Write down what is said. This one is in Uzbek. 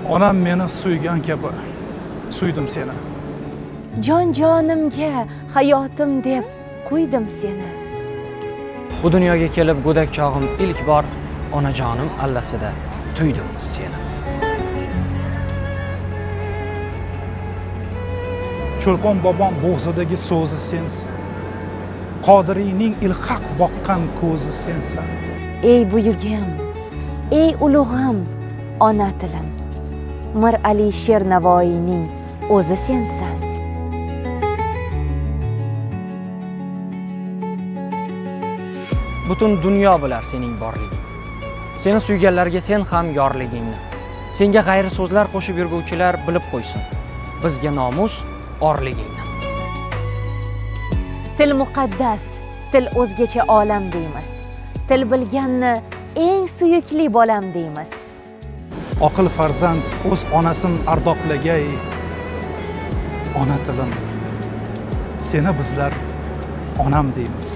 Onam meni suygan kabi suydim seni. Jon jonimga hayotim deb qo'ydim seni. Bu dunyoga kelib go'dak chog'im ilk bor onajonim allasida tuydim seni. Cho'lpon bobom bo'g'zidagi so'zi sensan. Qodiriyning ilhaq boqqan ko'zi sensan. Ey buyugim, ey ulug'im, ona tilim. Mir Alisher Navoiyning o'zi sensan. Butun dunyo bilar sening borliging. Seni suyganlarga sen ham yorligingni. Senga g'ayri so'zlar qo'shib yurguvchilar bilib qo'ysin. Bizga nomus orligingni. Til muqaddas, til o'zgacha olam deymiz. Til bilganni eng suyukli bolam deymiz. Oqil farzand o'z onasin ardoqlagay. Ona tilim, seni bizlar onam deymiz.